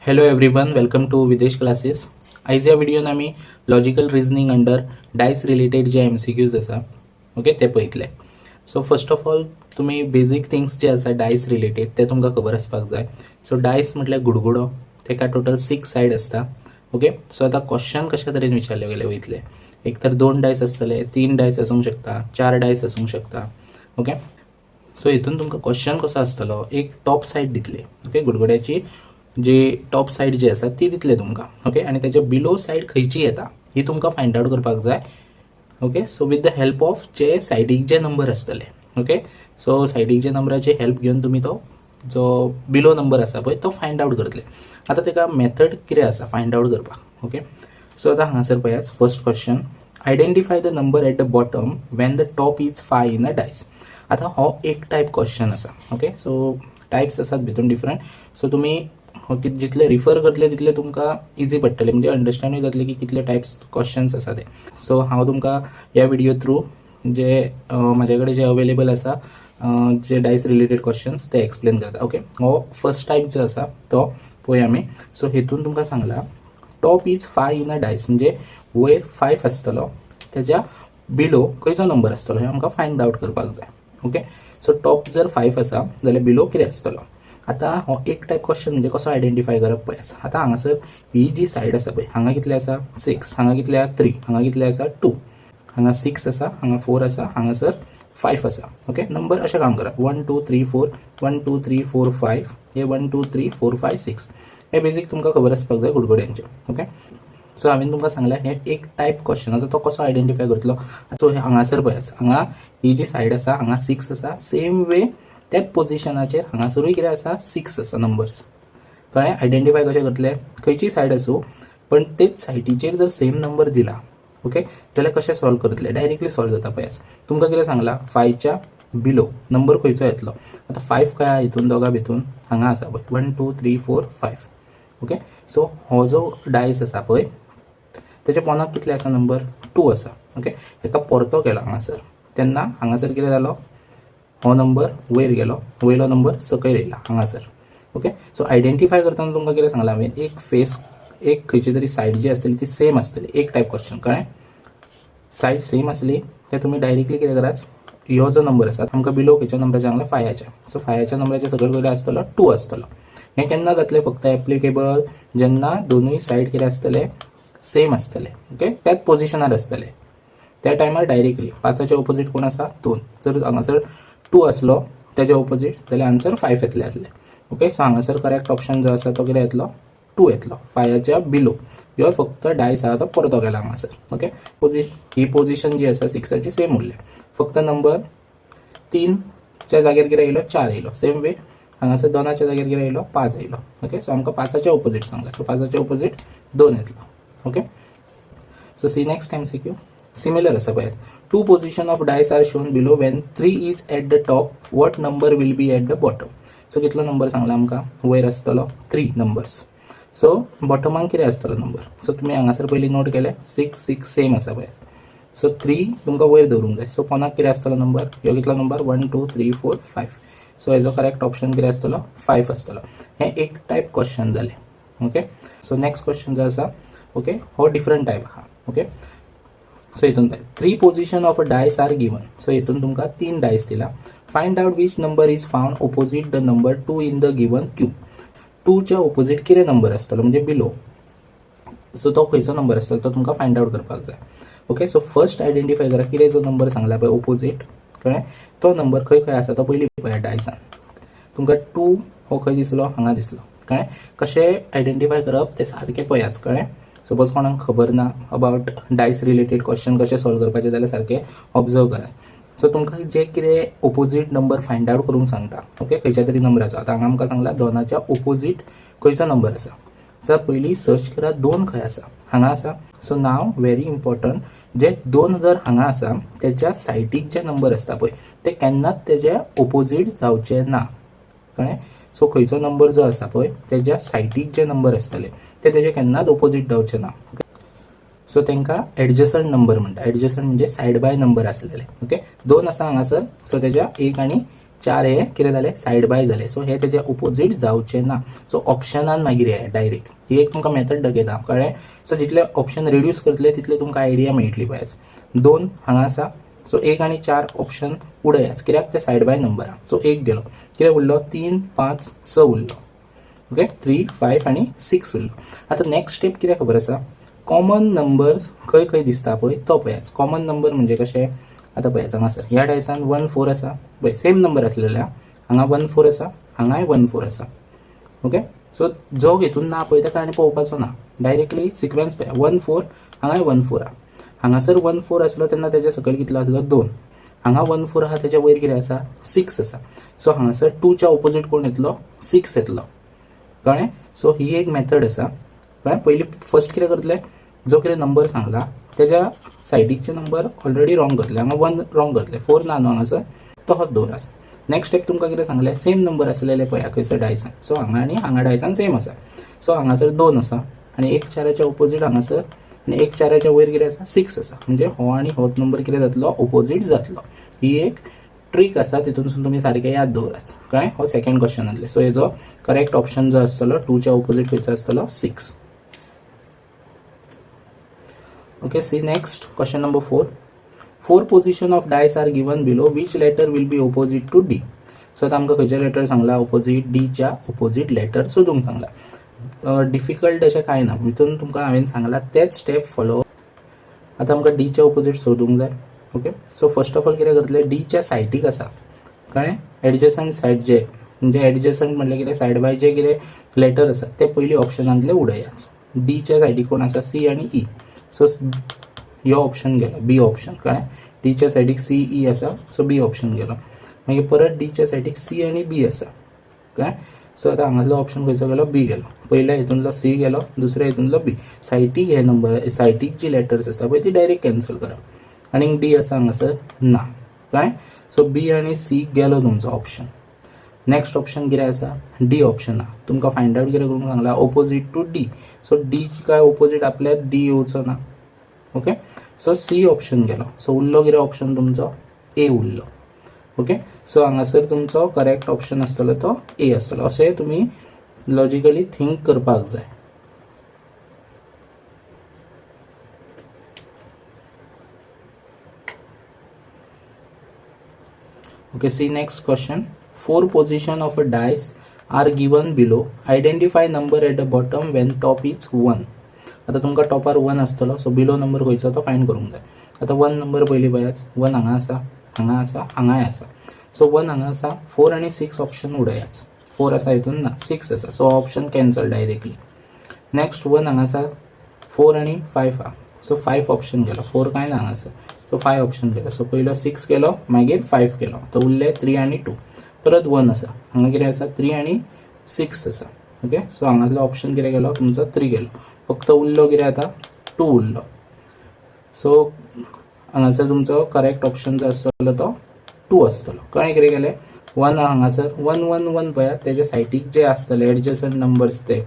Hello everyone, welcome to Videsh Classes. आयज ह्या व्हिडियोन आमी logical reasoning under dice related जे MCQs आसा, ओके, ते पळयतले. सो फर्स्ट ऑफ ऑल तुमी बेजीक थिंग्स जे आसा डायस रिलेटेड ते तुमकां खबर आसपाक जाय. सो डायस म्हटल्यार गुडगुडो. तेका टोटल सिक्स सायड आसता. ओके, सो आतां क्वेश्चन कशा तरेन विचारले गेले वयतले? एक तर दोन डायस आसतले, तीन डायस आसूंक शकता, चार डायस आसूंक शकता. ओके, सो हितून तुमकां क्वेश्चन कसो आसतलो? एक टॉप सायड दितले, ओके, गुडगुड्याची जी टॉप सायड जी आसा ती दितले तुमकां, ओके, आनी तेच्या बिलो सायड खंयची येता ही तुमकां फायंड आवट करपाक जाय. Okay, so with the help of जे सायडीक जे नंबर आसतले, ओके, सो सायडीक जे नंबराची हेल्प घेवन तुमी तो जो बिलो नंबर आसा पळय तो फायंड आवट करतले. आतां तेका मेथड कितें आसा फायंड आवट करपाक? ओके, सो आतां हांगासर पळयात. First question, identify the number at the bottom when the top is 5 in a dice. आतां हो एक टायप क्वेश्चन आसा. ओके, सो टायप्स आसात भितून डिफरंट. सो तुमी जितले रिफर करतले तितले तुमकां इजी पडटले, म्हणजे अंडरस्टँडूय जातले की कितले टायप्स क्वेश्चन्स आसा ते. सो हांव तुमकां ह्या व्हिडियो थ्रू जे म्हाजे कडेन जे अवेलेबल आसा जे डायस रिलेटेड क्वेश्चन्स ते एक्सप्लेन करता. ओके, हो फर्स्ट टायप जो आसा तो पळोवया आमी. सो हितून तुमकां सांगला, top is 5 in a dice, म्हणजे वयर फायव आसतलो तेज्या बिलो खंयचो नंबर आसतलो हें आमकां फायंड आवट करपाक जाय. ओके, सो टॉप जर फायव आसा जाल्यार बिलो कितें आसतलो? आतां हो एक टायप क्वेश्चन, म्हणजे कसो आयडेंटिफाय करप पळयात. आतां हांगासर ही जी सायड आसा पळय, हांगा कितले आसा? सिक्स. हांगा कितले आसा? थ्री. हांगा कितले आसा? टू. हांगा सिक्स आसा, हांगा फोर आसा, हांगासर फायव आसा. ओके, नंबर अशें काम करप, one two three four, one two three four five, हे one two three four five six. हे बेजीक तुमकां खबर आसपाक जाय गुडगुड्यांचें. ओके, सो हांवें तुमकां सांगलें, हें एक टायप क्वेश्चन आसा. तो कसो आयडेंटिफाय करतलो? सो हांगासर पळयात, हांगा ही जी सायड आसा हांगा सिक्स आसा. सेम वे त्याच पोजिशनाचेर हांगासरूय कितें आसा? सिक्स आसा नंबर्स. कळ्ळें? आयडेंटिफाय कशें करतले? खंयचीय सायड आसूं, पण तेच सायटीचेर जर सेम नंबर दिला, ओके, जाल्यार कशें सॉल्व करतले? डायरेक्टली सॉल्व जाता. पळयात, तुमकां कितें सांगलां? फायच्या बिलो नंबर खंयचो येतलो? आतां फायव खंय आहा हितून? दोगां भितून हांगा आसा पळय, one two three four five. Okay, so हो जो डायस आसा पळय तेच्या पोनाक कितले आसा नंबर? टू आसा. ओके, हेका परतो केला हांगासर तेन्ना हांगासर कितें जालो? हो नंबर वयर गेलो, वयलो नंबर सकयल येयला हांगासर. ओके, सो आयडेंटिफाय करतना तुमकां कितें सांगलां हांवें? एक फेस, एक खंयची तरी सायड जी आसतली ती सेम आसतली. एक टायप क्वेश्चन, कळ्ळें? सायड सेम आसली ते तुमी डायरेक्टली कितें करात, ह्यो जो नंबर आसा, आमकां बिलो खंयच्या नंबराच्या सांगला? फायाच्या. सो फायाच्या नंबराच्या सकयल कितें आसतलो? टू आसतलो. हें केन्ना जातलें? फक्त एप्लिकेबल जेन्ना दोनूय सायड कितें आसतले? सेम आसतले. ओके, त्याच पोजिशनार आसतले. त्या टायमार डायरेक्टली पांचाच्या ओपोजीट कोण आसा? दोन. जर हांगासर टू आसलो तेच्या ओपोजीट जाल्यार आन्सर फायव येतले आसले. ओके, सो हांगासर करेक्ट ऑप्शन जो आसा तो कितें येतलो? टू येतलो. फायाच्या बिलो ह्यो फक्त डायस आहा तो परतो केला हांगासर. ओके, ही पोजिशन जी आसा सिक्साची सेम उरल्या, फक्त नंबर तीनच्या जाग्यार कितें येयलो? चार येयलो. सेम वे हांगासर दोनाच्या जाग्यार कितें येयलो? पांच येयलो. ओके, सो आमकां पांचाच्या ओपोजीट सांगला, सो पांचाच्या ओपोजीट दोन येतलो. Okay, so see next MCQ. Similar आसा पळयात. Two position of dice are shown below. When 3 is at the top, what number will be at the bottom? So कितलो number सांगला आमकां वयर आसतलो? Three numbers. सो बॉटमाक कितें आसतलो नंबर? सो तुमी हांगासर पयलीं नोट केले, सिक्स सिक्स सेम आसा पळयात. सो थ्री तुमकां वयर दवरूंक जाय. सो पोनाक कितें आसतलो नंबर? ह्यो कितलो number? One two three four five. So हेजो करेक्ट ऑप्शन कितें आसतलो? फायव आसतलो. हें एक टायप क्वेश्चन जालें. ओके, सो नेक्स्ट क्वेश्चन जो आसा, ओके, हो डिफरंट टायप आहा. ओके, सो हितून पळय, three position of a dice are given. So हितून तुमकां तीन डायस दिला. Find out which number is found opposite the number 2 in the given cube. टूच्या opposite कितें नंबर आसतलो, म्हणजे बिलो, सो तो खंयचो नंबर आसतलो तो तुमकां फायंड आवट करपाक जाय. ओके, सो फर्स्ट आयडेंटिफाय करा कितें जो नंबर सांगला पळय ओपोजीट, कळ्ळें? तो नंबर खंय खंय आसा तो पयलीं पळया. डायसान तुमकां टू हो खंय दिसलो? हांगा दिसलो. कळ्ळें? कशें आयडेंटिफाय करप तें सारकें पळयात. कळ्ळें? सपोज कोणाक खबर ना अबावट डायस रिलेटेड क्वेश्चन कशें सॉल्व करपाचें जाल्यार सारकें ऑब्जर्व करात. सो तुमकां जे कितें ओपोजीट नंबर फायंड आवट करूंक सांगता, ओके, खंयच्या तरी नंबराचो. आतां हांगा आमकां सांगला दोनाच्या ओपोजीट खंयचो नंबर आसा. सो पयलीं सर्च करात, दोन खंय आसा? हांगा आसा. सो नाव व्हेरी इम्पॉर्टंट, जे दोन जर हांगा आसा तेच्या सायडीक जे नंबर आसता पळय ते केन्नाच तेजे ओपोजीट जावचे ना. कळ्ळें? सो खंयचो नंबर जो आसा पळय तेज्या सायडीक जे नंबर आसतले ते तेजे केन्नाच ओपोजीट जावचे ना. सो तांकां एडजसंट नंबर म्हणटा. एडजसंट म्हणजे सायड बाय नंबर आसलेले. ओके, दोन आसा हांगासर, सो तेज्या एक आनी चार हे कितें जालें सायड बाय जालें. सो हे तेजे ओपोजीट जावचें ना. सो ऑप्शनान मागीर हे डायरेक्ट ही एक तुमकां मेथड दाखयता, कळ्ळें. सो जितले ऑप्शन रिड्यूस करतले तितले तुमकां आयडिया मेळटली पळयात. 2 हांगा आसा, सो 1 आनी 4 ऑप्शन उडयात कित्याक ते सायड बाय नंबर आहा. सो 1 गेलो, कितें उरलो 3 5 6 उरलो. ओके 3 5 आनी 6 उरलो. आतां नेक्स्ट स्टेप कितें खबर आसा, कॉमन नंबर्स खंय खंय दिसता पळय तो पळयात. कॉमन नंबर म्हणजे कशें, आतां पळयात हांगासर ह्या डायसान 1 4 आसा, पळय सेम नंबर आसलेले हांगा 1 4 आसा, हांगाय 1 4 आसा. ओके सो जो हितून ना पळय ताका आनी पळोवपाचो ना, डायरेक्टली सिक्वेन्स पळया 1 4 हांगाय 1 4 आहा. हांगासर 1 4 आसलो तेन्ना तेज्या सकयल कितलो आसलो 2, हांगा 1 4 आहा तेज्या वयर कितें आसा 6 आसा. सो हांगासर 2च्या ओपोजीट कोण येतलो 6 येतलो, कळ्ळें. सो ही एक मेथड आसा, कळ्ळें. पयलीं फर्स्ट कितें करतले, जो कितें नंबर सांगला तेज्या सायडीकचे नंबर ऑलरेडी रॉंग करतले, हांगा 1 रॉंग करतले, 4 ना न्हू हांगासर तोच दवरात. नेक्स्ट स्टेप तुमकां कितें सांगलें, सेम नंबर आसलेले पळया खंयसर डायसान. सो हांगा आनी हांगा डायसान सेम आसा. सो हांगासर 2 आसा आनी 1 4च्या ओपोजीट हांगासर आनी 1 4च्या वयर कितें आसा 6 आसा, म्हणजे हो आनी हो नंबर कितें जातलो ओपोजीट जातलो. ही एक ट्रीक आसा, तितूनसून तुमी सारकें याद दवरात, कळ्ळें. हो सेकंड क्वेश्चन आसलें. सो हेजो करेक्ट ऑप्शन जो आसतलो 2च्या ओपोजीट खंयचो आसतलो 6. Okay, see next question number 4. 4 position of dice are given below, which letter will be opposite to D. So आता आमकां खंयचे लेटर सांगला ओपोजीट, डीच्या ओपोजीट लेटर सोदूंक सांगला. डिफिकल्ट अशें कांय ना, भितून तुमकां हांवें सांगला तेच स्टेप फॉलो. आतां आमकां डीच्या ओपोजीट सोदूंक जाय. Okay so first of all कितें करतले, डीच्या सायडीक आसा, कळ्ळें, एडजसंट सायड जे म्हणजे एडजसंट म्हणल्यार कितें सायड बाय जे कितें लेटर आसा ते पयलीं ऑप्शनांतले उडयात. डीच्या सायडीक कोण आसा सी आनी ई. सो ह्यो ऑप्शन गेलो बी ऑप्शन, कळ्ळें. डीच्या सायडीक सी ई आसा, सो बी ऑप्शन गेलो. मागीर परत डीच्या सायडीक सी आनी बी आसा, कळ्ळें. सो आतां हांगासलो ऑप्शन खंयचो गेलो बी गेलो. पयल्या हितूंतलो सी गेलो, दुसऱ्या हितूंतलो बी. सायडीक हे नंबर सायडीक जी लेटर्स आसता पळय ती डायरेक्ट कॅन्सल करप. आनी डी आसा हांगासर ना, कळ्ळें. सो बी आनी सी गेलो तुमचो ऑप्शन. नेक्स्ट ऑप्शन कितें आसा डी ऑप्शन आहा. तुमकां फायंड आवट कितें करूंक सांगला opposite to D. So D काय ओपोजीट आपल्याक डी येवचो ना. ओके सो सी ऑप्शन गेलो. सो उरलो कितें ऑप्शन तुमचो ए उरलो. ओके सो हांगासर तुमचो करेक्ट ऑप्शन आसतलो तो ए आसतलो. अशें तुमी लॉजिकली थिंक करपाक जाय. Okay, see next question. 4 position of a dice are given below. Identify number at the bottom when top is 1. आता तुमकां टॉपार 1 आसतलो, सो बिलो नंबर खंयचो तो फायंड करूंक जाय. आतां 1 नंबर पयलीं पळयात, 1 हांगा आसा, हांगा आसा, हांगाय आसा. सो 1 हांगा आसा, 4 आनी 6 ऑप्शन उडयात. 4 आसा हितून ना, 6 आसा, so option cancel directly. Next 1 हांगा आसा, 4 आनी 5 आहा, सो 5 ऑप्शन गेलो. 4 कांय ना हांगासर, सो 5 ऑप्शन गेलो. सो पयलो 6 गेलो, मागीर 5 गेलो, आतां उरले 3 आनी 2. परत 1 आसा, हांगा कितें आसा 3 आनी 6 आसा. ओके सो हांगासलो ऑप्शन कितें गेलो तुमचो 3 गेलो, फक्त उरलो कितें आतां 2 उरलो. सो हांगासर तुमचो करेक्ट ऑप्शन जो आसतलो तो 2 आसतलो. कळ्ळें कितें केलें, 1 हांगासर 1 1 1 पळयात, तेज्या सायडीक जे आसतले एडजसंट नंबर्स ते,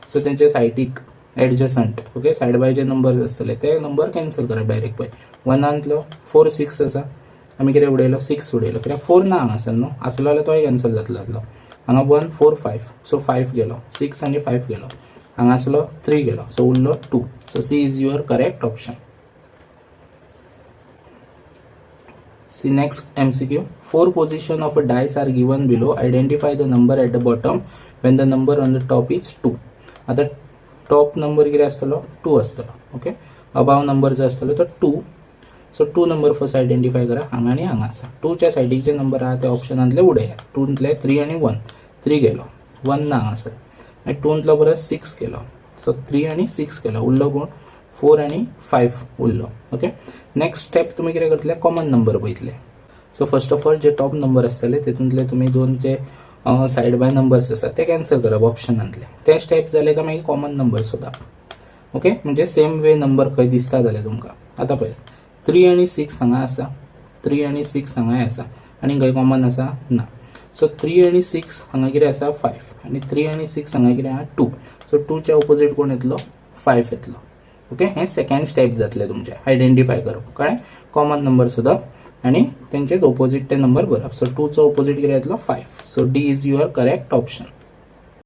सो तेंच्या सायडीक adjacent okay side by J numbers आसतले ते नंबर कॅन्सल करप डायरेक्ट. पळय 1 4 6 आसा, आमी कितें उडयलो 6 उडयलो, कित्याक 4 ना हांगासर न्हू, आसलो जाल्यार तोय कॅन्सल जातलो आसलो. हांगा 1 4 5, सो 5 गेलो, 6 आनी 5 गेलो, हांगा आसलो 3 गेलो, सो उरलो 2. So C is your correct option. See next MCQ. 4 position of a dice are given below. Identify the number at the bottom when the number on the top is 2. आता top number कितें आसतलो 2 आसतलो. Okay above number जो आसतलो तो 2. So 2 number first identify करा, हांगा आनी हांगा आसा. 2च्या सायडीक जे नंबर आहा ते ऑप्शनांतले उडया. 2तले 3 आनी 1, 3 गेलो, 1 ना हांगासर, आनी 2तलो परत 6 गेलो, सो 3 आनी 6 गेलो, उरलो कोण 4 आनी 5 उरलो. ओके नेक्स्ट स्टेप तुमी कितें करतले कॉमन नंबर पळयतले. So first of all J top number आसतले तितूंतले तुमी 2 जे सायड बाय नंबर्स आसा ते कॅन्सल करप ऑप्शनांतले. ते स्टेप जाले काय मागीर कॉमन नंबर सोदप. ओके म्हणजे सेम वे नंबर खंय दिसता जाल्यार तुमकां. आतां पळयात 3 आनी 6 हांगा आसा, 3 आनी 6 हांगाय आसा, आनी खंय कॉमन आसा ना. सो 3 आनी 6 हांगा कितें आसा 5, आनी 3 आनी 6 हांगा कितें आहा 2. सो 2च्या ओपोजीट कोण येतलो 5 येतलो. ओके हें सेकंड स्टेप जातलें तुमचें आयडेंटिफाय करप, कळ्ळें. कॉमन नंबर सोदप, आनी तेंचेच ओपोजीट ते नंबर बरोवप. सो टूचो ओपोजीट कितें येतलो? 5. So D is your correct option.